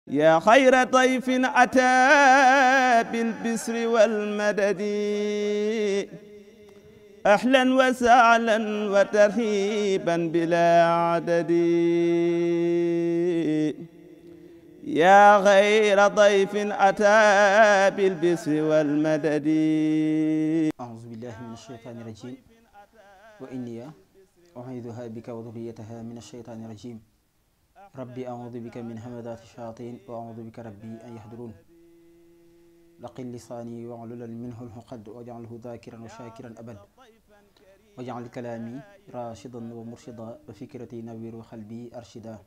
yaa xayra dayfin ataa bil bisri wal madadi ahlan wa sahlan wa tarhiiban bilaa adadi yaa xayra dayfin ataa bil bisri wal madadi. A'uuzu billaahi mina shaytaani rajiim wa innii u'iiduhaa bika wa durriyyatahaa mina shaytaani rajiim. rabbi a'uudu bika min hamazaati shayaatiin wa a'uudu bika rabbi an yahduruun. laqin lisaanii wahlulan minhu l-uqad waj'alhu dhaakiran wa shaakiran abad waj'al kalaamii raashidan wa murshidan wa fikratii nawwir wa qalbii arshidaa.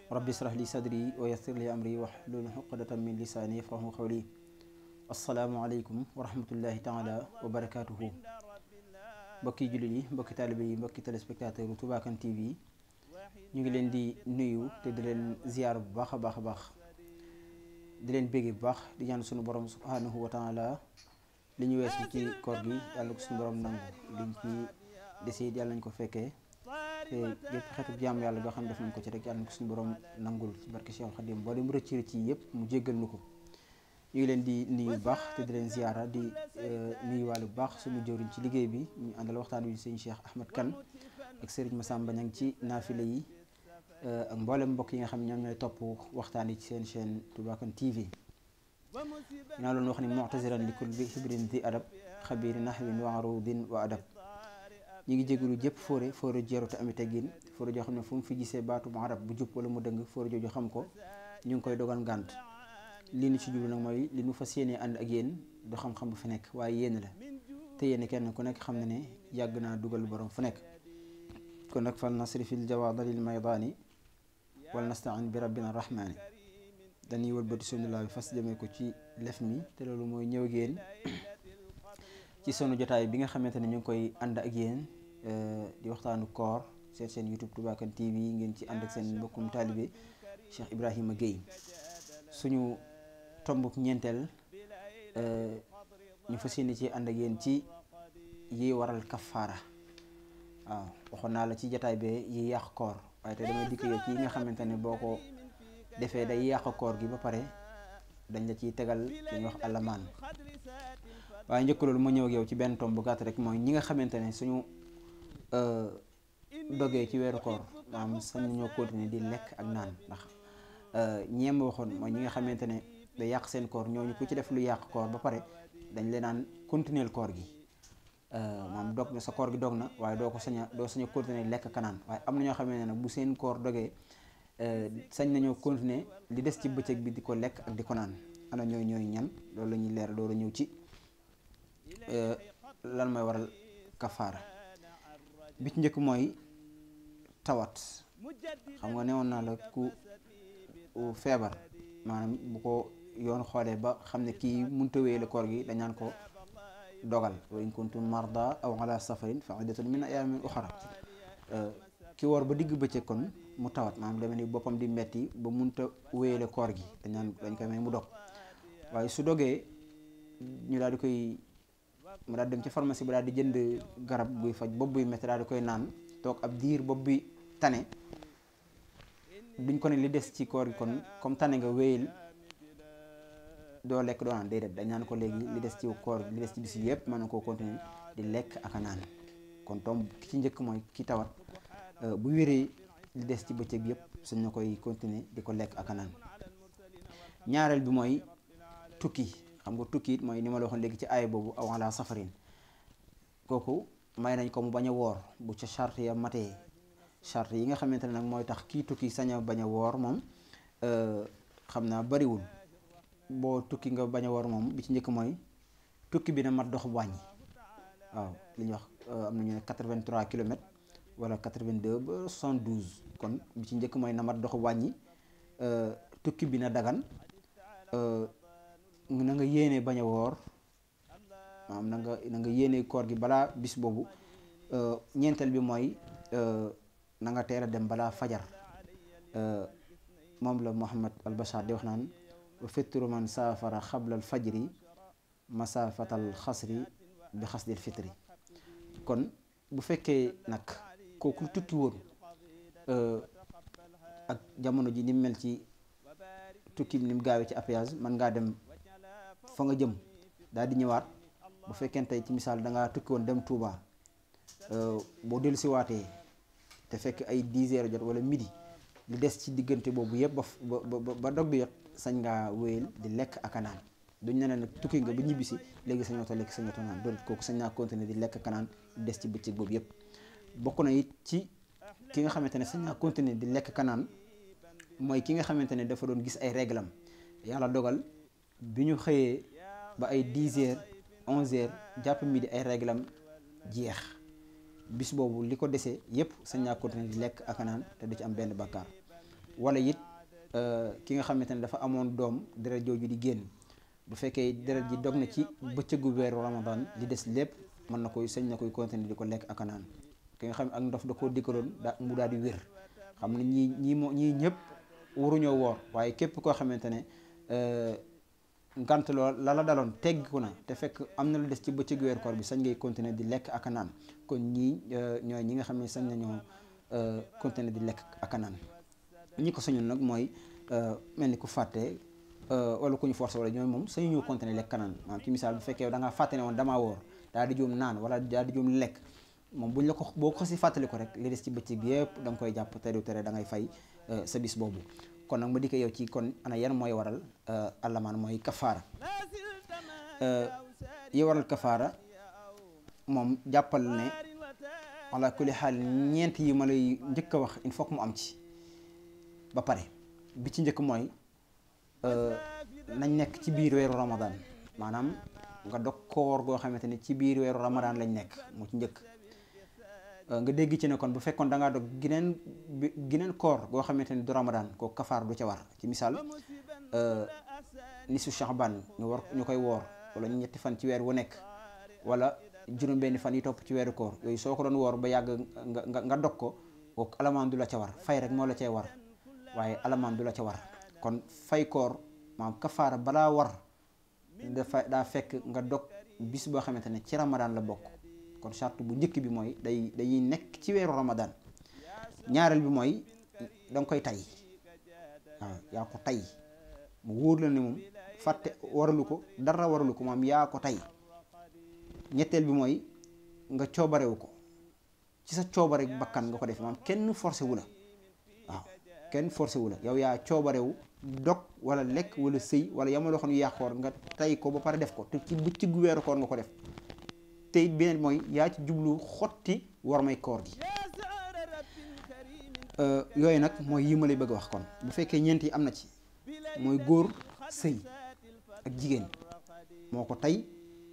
rabbi ishrah li sadrii wa yassir li amrii wahlul uqdatan min lisaanii yafqahu qawlii. assalaamu aleykum wa rahmatullaahi taala wa barakaatuhu. mbokki jullit yi, mbokki taalibe yi, mbokki téléspectateur Touba Kane TV, ñu ngi leen di nuyu te di leen ziyaar bu baax a baax a baax, di leen bégge bu baax, di ñaan suñu borom subhanahu wa taala li ñu weesu ci koor gi yàlla ko suñu borom nangu, liñ ci deseet yàlla nañ ko fekkee te gépp xeetu jàmm yàlla boo xam ne def nañ ko ci rek yàlla nañ ko suñu borom nangul ci barke Cheikh Khadim boo dem rëcc ci yëpp mu jéggal nu ko. ñu ngi leen di nuyu bu baax te di leen ziyaara di nuyuwaale bu baax suñu jëwriñ ci liggéey bi ñu àndal waxtaan wi sëñ Cheikh Ahmed Kane ak Serigne Massamba Niang ci naafile yi ak mboolem mbokk yi nga xam ne ñoom ñooy topp waxtaan yi ci seen chaîne Touba Kane TV. dinaa loolu wax ni mu'taziran li kulli hibrin di adab xabiiri nahwin wa arudin wa adab. ñu ngi jégalu jëpp fóore jeeru te ami teggin fóore joo xam ne fu mu fi gisee baatu mu arab bu jub wala mu dëng fóore jooju xam ko ñu ngi koy dogal ngànt. li ñu ci jublu nag mooy li ñu fas yéenee ànd ak yéen du xam-xam bu fi nekk waaye yéen la te yéen kenn ku nekk xam na ne yàgg naa dugal borom fu nekk. kon nag fal nasrifil jawaada lil maydaani wal nastain bi rabbina rahmaani. dañuy wëlbati sunu laa bi fas jëmee ko ci lef mi te loolu mooy ñëw ak yéen ci sunu jotaay bi nga xamante ne ñu ngi koy ànd ak yéen di waxtaanu koor seen YouTube Touba Kane TV ngeen ci ànd ak seen mbokkum taalibe Cheikh Ibrahima Guèye. suñu tombuk ñeenteel ñu fas yéene ci ànd ak yéen ci yi waral kafaara. waaw waxoon naa la ci jotaay bee yi yàq koor waaye te damay dikk yow ci yi nga xamante ne boo ko defee day yàq koor gi ba pare dañ la ciy tegal li ñuy wax alamaan. waaye njëkk loolu ma ñëw ak yow ci benn tomb bu gàtt rek mooy ñi nga xamante ne suñu dogee ci weeru koor maanaam sañ ñoo continuer di lekk ak naan ndax ñeem waxoon mooy ñi nga xamante ne day yàq seen koor ñooñu ku ci def lu yàq koor ba pare dañ leen naan continuer koor gi. maam dog na sa koor gi dog na waaye doo sañ a continuer lekk kanaan waaye am na ñoo xam ne nag bu seen koor dogee sañ nañoo continuer li des ci bëccëg bi di ko lekk ak di ko naan. ana ñooy ñan loolu la ñuy leer door a ñëw ci lan mooy waral kafaara. bi ci njëkk mooy tawat. xam nga newoon naa la ku feebar maanaam bu ko yoon xoolee ba xam ne kii mënta wéyale koor gi dañ naan ko dogal wa in kuntum marda aw ala safarin fa iddatun min ayaamin uxra. ki woor ba digg bëccëg kon mu tawat maanaam demee ni boppam di metti ba munta wéyale koor gi dañ koy may mu dog waaye su dogee ñu daal di koy mu daal dem ci pharmacie ba daal di jënd garab buy faj bopp buy metti daal di koy naan toog ab diir bopp bi tane duñ ko ne li des ci koor gi kon comme tane nga wéyal doo lekk doo naan déedéet dañ naan ko léegi li des ci koor li des ci bis yëpp mën na koo continuer di lekk ak a naan. kon tomb ki ci njëkk mooy ki tawat bu wéree li des ci bëccëg yëpp suñ na koy continuer di ko lekk ak a naan. ñaareel bi mooy tukki. xam nga tukki it mooy ni ma la waxoon léegi ci aay boobu aw ala safarin kooku may nañ ko mu bañ a woor bu ca charte ya matee. charte yi nga xamante ne nag mooy tax kii tukki sañ a bañ a woor moom xam naa bariwul. boo tukki nga bañ a woor moom bi ci njëkk mooy tukki bi na mat dox wàññi. waaw li ñuy wax am nañu ne 83 kilomètres wala 82 ba 72 kon bi ci njëkk mooy na mat dox wàññi. tukki bi na dagan na nga yéene bañ a woor maanaam na nga yéene koor gi balaa bis boobu. ñeenteel bi mooy na nga teel a dem balaa fajar. moom la Muhammad al Bashar di wax naan wa fitru man saafara xablal fajri masaafatal xasri bi xasdil fitri. kon bu fekkee nag kooku tukki woon ak jamono ji ni mel ci tukki ni mu gaawee ci appayage mën ngaa dem fa nga jëm daal di ñëwaat. bu fekkente ci misaal da ngaa tukki woon dem Touba boo dellu si waatee te fekk ay 10 heures jot wala midi li des ci diggante boobu yëpp ba dog bi jot sañ ngaa wéyal di lekk ak a naan duñ ne nag tukki nga ba ñibbisi léegi sañoo ta lekk sañoo ta naan doon kooku sañ naa continuer di lekk ak a naan des ci bëccëg boobu yëpp. bokk na it ci ki nga xamante ne sañ naa continuer di lekk ak a naan mooy ki nga xamante ne dafa doon gis ay réglam yàlla dogal bi ñu xëyee ba ay 10 heures 11 heures jàpp midi ay réglam jeex bis boobu li ko desee yëpp sañ naa continuer di lekk ak a naan te du ci am benn bakkaar. wala it ki nga xamante ne dafa amoon doom deret jooju di génn bu fekkee deret ji dog na ci bëccëgu weeru ramadan li des lépp mën na koy sañ na koy continuer di ko lekk ak a naan. ki nga xam ak ndof da koo dikkaloon mu daal di wér xam ne ñii ñëpp waruñoo woor waaye képp koo xamante ne ngant lool la daloon teggiku na te fekk am na lu des ci bëccëgu weeru koor bi sañ ngay continuer di lekk ak a naan kon ñii ñooy ñi nga xam ne sañ nañoo continuer di lekk ak a naan. ñi ko sañul nag mooy mel ni ku fàtte wala ku ñu forcé wala ñooy moom sañu ñoo continuer lekk ak a naan maanaam ci misaal bu fekkee da ngaa fàtte ne woon damaa woor daal di juum naan wala daal di juum lekk moom buñ la ko boo ko xasi fàttali ko rek li des ci bëccëg bi yëpp da nga koy jàpp te du tere da ngay fay sa bis boobu. kon nag ma di ko yow ci kon ana yan mooy waral allamaan mooy kafaara yi waral kafaara moom jàppal ne ala kulli xaal ñeent yi ma lay njëkk a wax il faut que mu am ci ba pare bi ci njëkk mooy nañ nekk ci biir weeru ramadan maanaam nga dog koor goo xamante ne ci biir weeru ramadan lañ nekk moo ci njëkk. nga dégg ci ne kon bu fekkoon da ngaa dog gineen koor goo xamante ni du ramadan kooku kafaar du ca war ci misaal nisu Sha'ban ñu koy woor wala ñetti fan ci weer wu nekk wala juróom-benni fan yi topp ci weeru koor yooyu soo ko doon woor ba yàgg nga dog ko kooku alamaan du la ca war fay rek moo la cay war waaye alamaan du la ca war kon fay koor maanaam kafaara balaa war daa fekk nga dog bis boo xamante ne ci ramadan la bokk. kon charte bu njëkk bi mooy dañuy nekk ci weeru ramadan. ñaareel bi mooy da nga koy tay waaw yaa ko tay mu wóor la ne moom fàtte waralu ko dara waralu ko moom yaa ko tay. ñetteel bi mooy nga coobarewu ko ci sa coobare bakkan nga ko def maanaam kenn forcé wu la waaw kenn forcé wu la yow yaa coobarewu dog wala lekk wala sëy wala yamaloo xam ne yàqoor nga tay ko ba pare def ko te ci bëccëgu weeru koor nga ko def. te it beneen mooy yaa ci jublu xotti war may koor gi yooyu nag mooy yi ma lay bëgg a wax kon bu fekkee ñeent yi am na ci mooy góor sëy ak jigéen moo ko tey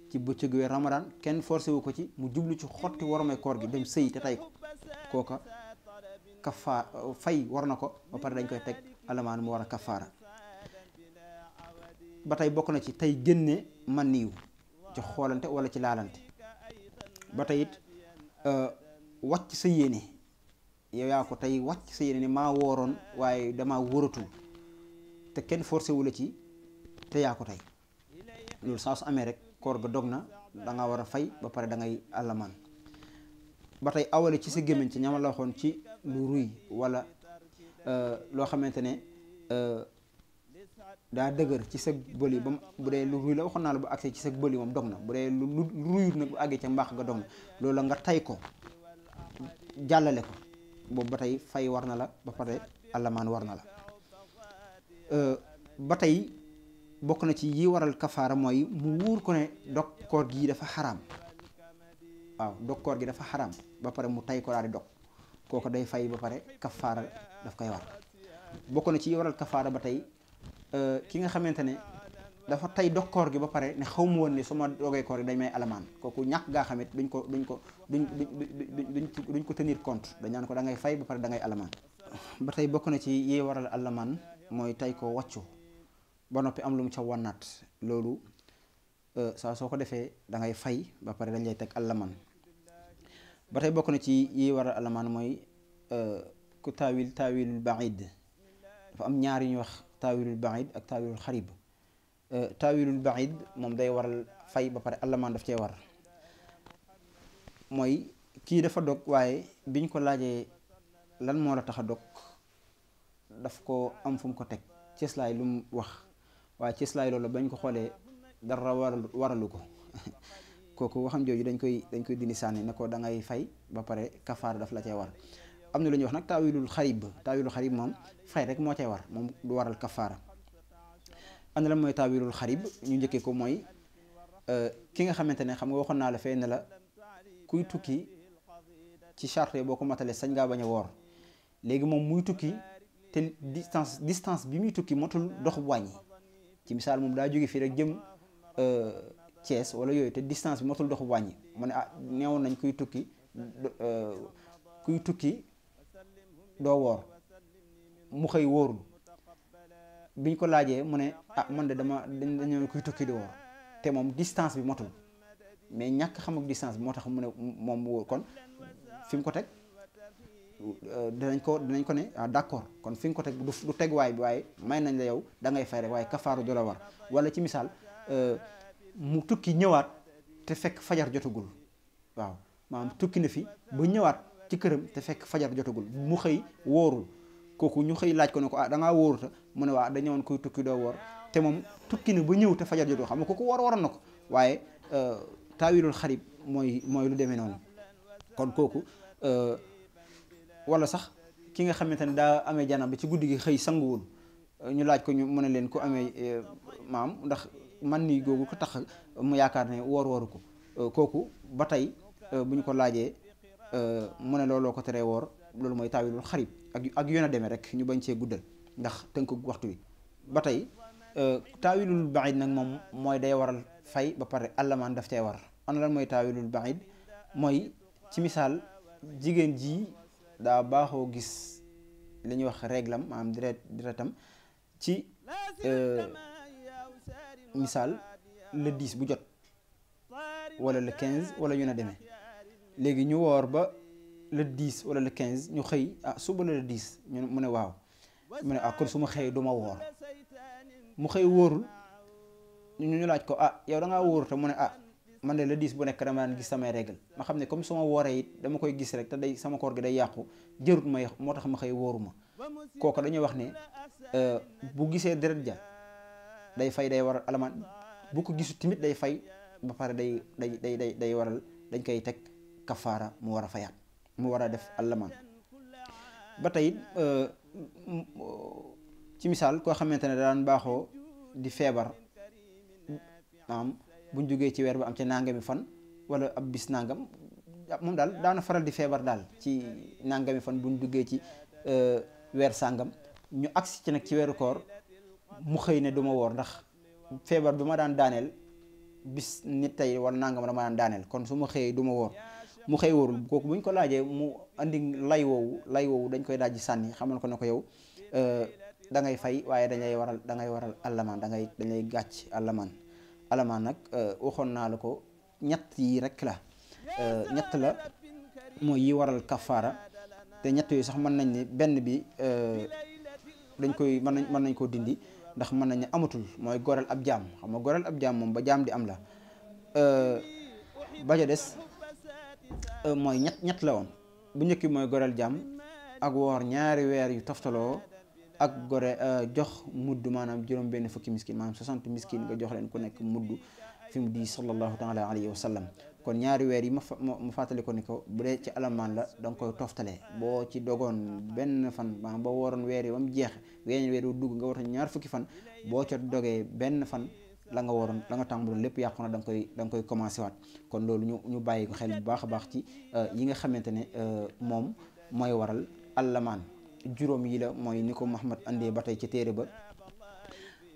ci bëccëgu weer ramadan kenn forcé wu ko ci mu jublu ci xotti war may koor gi dem sëy te tey ko kooka kafaar fay war na ko ba pare dañ koy teg alamaan mu war a kafaara. ba tey bokk na ci tey génne man niyu ci xoolante wala ci laalante. ba tey it wàcc sa yéene yow yaa ko tey wàcc sa yéene ni maa wooroon waaye damaa wóoratul te kenn forcé wu la ci te yaa ko tey loolu saa su amee rek koor ga dog na da nga war a fay ba pare da ngay àllamaan. ba tey awale ci sa gémmiñ ci ñama la waxoon ci lu ruy wala loo xamante ne daa dëgër ci sa bëli ba bu dee lu ruy la waxoon naa la bu àgsee ci sa bëli moom dog na bu dee lu ruyut nag bu àggee ca mbaax nga dog na loolu la nga tay ko jàllale ko boobu ba tey fay war na la ba pare allamaan war na la. ba tey bokk na ci yi waral kafaara mooy mu wóor ko ne dog koor gi dafa xaraam waaw dog koor gi dafa xaraam ba pare mu tay ko daal di dog kooku day fay ba pare kafaara daf koy war. bokk na ci yi waral kafaara ba tey ki nga xamante ne dafa tay dog koor gi ba pare ne xaw ma woon ne su ma dogee koor gi dañ may alamaan kooku ñàkk gaa xamit duñ ko tenir compte dañ naan ko da ngay fay ba pare da ngay alamaan. ba tey bokk na ci yi waral alamaan mooy tay ko wàccu ba noppi am lu mu ca wannaat loolu saa soo ko defee da ngay fay ba pare dañ lay teg alamaan. ba tey bokk na ci yi waral alamaan mooy ku taawilul baid dafa am ñaar yu ñuy wax taawilul baid ak taawilul xarib. taawilul baid moom day waral fay ba pare allamaan daf cee war mooy kii dafa dog waaye biñ ko laajee lan moo la tax a dog daf ko am fu mu ko teg cëslaay lu mu wax waaye cëslaay loolu bañ ko xoolee dara waralu ko kooku waxam jooju dañ koy dindi sànni ne ko da ngay fay ba pare kafaara daf la cay war. am na lu ñuy wax nag taawilul xarib moom fay rek moo cay war moom du waral kafaara. am na la mooy taawilul xarib ñu njëkkee ko mooy ki nga xamante ne xam nga waxoon naa la fee ne la kuy tukki ci charte boo ko matalee sañ ngaa bañ a woor léegi moom muy tukki te distance bi muy tukki motul dox bu wàññi ci misaal moom daa jóge fii rek jëm Thiès wala yooyu te distance bi motul dox bu wàññi mu ne neewoon nañ kuy tukki doo woor mu xëy wóorul biñ ko laajee mu ne man de dañoo kuy tukki di woor te moom distance bi motul mais ñàkk xam ak distance bi moo tax mu ne moom mu wóor kon fi mu ko teg dinañ ko ne d'accord kon fi nga ko teg du tegwaay bi waaye may nañ la yow da ngay fay rek waaye kafaaru du la war. wala ci misaal mu tukki ñëwaat te fekk fajar jotagul waaw maanaam tukki na fi ba ñëwaat ci këram te fekk fajar jotagul mu xëy wóorul kooku ñu xëy laaj ko ne ko da ngaa wóoruta mu ne waa dañu woon koy tukki doo woor te moom tukki na ba ñëw te fajar jotagul xam nga kooku waroon na ko waaye taawilul xarib mooy lu demee noonu kon kooku. wala sax ki nga xamante ne daa amee janaba ci guddi gi xëy sanguwul ñu laaj ko ñu mën a leen ku amee maam ndax man ni googu ko tax mu yaakaar ne woor ko kooku ba tey bu ñu ko laajee mu ne looloo ko teree woor loolu mooy taawilul xarib ak yoon a demee rek ñu bañ cee guddal ndax tënk waxtu wi. ba tey taawilul baid nag moom mooy day waral fay ba pare allamaan daf cay war. ana lan mooy taawilul baid mooy ci misaal jigéen ji daa baaxoo gis li ñuy wax réglam maanaam deretam ci misaal le 10 bu jot wala le 15 wala yu na demee léegi ñu woor ba le 10 wala le 15 ñu xëy suba la le 10 mu ne waaw mu ne kon su ma xëyee du ma woor mu xëy wóorul ñu laaj ko yow da ngaa wóor te mu ne man de le 10 bu nekk dama daan gis samay règle ma xam ne comme su ma wooree it dama koy gis rek te day sama koor gi day yàqu jërut ma moo tax ma xëy wóoruma kooku dañuy wax ne bu gisee deret ja day fay day waral alamaan bu ko gisu tamit day fay ba pare day waral dañ koy teg kafaara mu war a fayaat mu war a def alamaan. ba tey ci misaal koo xamante ne daan baaxoo di feebar maanaam buñ jógee ci weer ba am ca nangami fan wala ab bis nangam moom daal daana faral di feebar daal ci nangami fan buñ duggee ci weer sàngam ñu agsi ci nag ci weeru koor mu xëy ne du ma woor ndax feebar bi ma daan daaneel bis nit tey wala nangam dama daan daaneel kon su ma xëyee du ma woor mu xëy wóorul kooku buñ ko laajee mu andi lay woowu dañ koy daal di sànni xamal ko ne ko yow da ngay fay waaye da ngay waral allamaan dañ lay gàcc alamaan nag waxoon naa la ko ñett yi rek la ñett la mooy yi waral kafaara te ñett yooyu sax mën nañ ne benn bi dañ koy mën nañ koo dindi ndax mën nañ ne amatul mooy goreel ab jaam xam nga goreel ab jaam moom ba jaam di am la ba ca des mooy ñett la woon bu njëkk mooy goreel jaam ak woor ñaari weer yu toftaloo ak gore jox mudd maanaam juróom benn fukki miskin maanaam 60 miskin nga jox leen ku nekk mudd fi mu di sallallahu taala alayhi wa sallam kon ñaari weer yi ma fàttali ko ni ko bu dee ci alamaan la da nga koy toftalee boo ci dogoon benn fan maanaam ba waroon weer yi ba mu jeex weer wu dugg nga war ñaar fukki fan boo ca dogee benn fan la nga waroon la nga tàmbaloon lépp yàqu na da nga koy commencé waat kon loolu ñu bàyyi ko xel bu baax a baax ci yi nga xamante ne moom mooy waral alamaan juróom yi la mooy ni ko Muhammad andee ba tey ci téere ba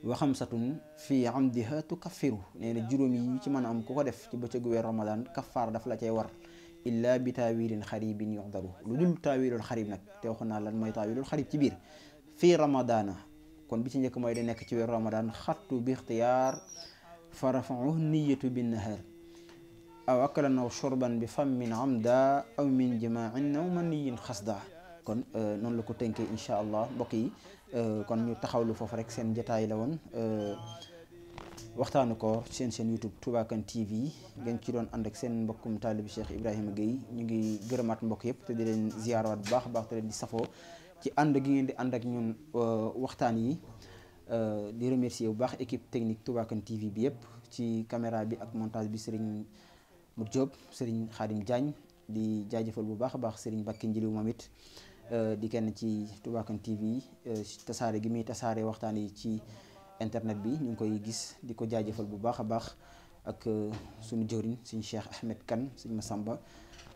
wa xamsatun fii amdiha tukaffiru nee na juróom yi ci mën a am ku ko def ci bëccëgu weer Ramadan kafaar daf la cay war illa bi taawilin xaribin yuxdaru lu dul taawilul xarib nag te waxoon naa lan mooy taawilul xarib ci biir fii ramadana kon bi ci njëkk mooy da nekk ci weer Ramadan xattu bi ixtiyaar fa rafau niyatu bin nahar aw akalan aw shurban bi fammin amda aw min jimain aw maniyin xasda kon noonu la ko tënkee incha allah mbokk yi kon ñu taxawlu foofu rek seen jotaay la woon waxtaanu koor seen YouTube Touba Kane TV ngeen ci doon ànd ak seen mbokkum taalibi Cheikh Ibrahima Gueye ñu ngi gërëmaat mbokk yëpp te di leen ziyaaraat bu baax a baax te leen di safoo ci ànd gi ngeen di ànd ak ñun waxtaan yi di remercier bu baax équipe technique Touba Kane TV bi yëpp ci caméra bi ak montage bi Serigne Mour Diop Serigne Khadim Diagne di jaajëfal bu baax a baax Serigne Bakke Njiliw moom it di kenn ci Touba Kane TV tasaare gi muy tasaare waxtaan yi ci internet bi ñu ngi koy gis di ko jaajëfal bu baax a baax ak suñu jëwriñ suñu Cheikh Ahmed Kane suñu Massamba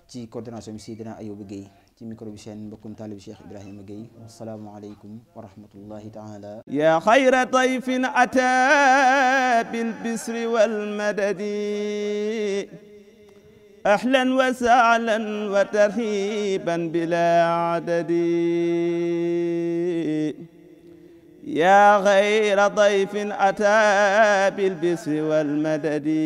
ci coordination bi Seydina Ayoba Guèye ci micro bi seen mbokkum taalib Cheikh Ibrahima Guèye asalaamaaleykum wa rahmatullahi taala ya xayra dayfin ata bil bisri wal madadi ahlan wa sahlan wa tarhiban bila adadi ya xayra dayfin ata bil bisri wal madadi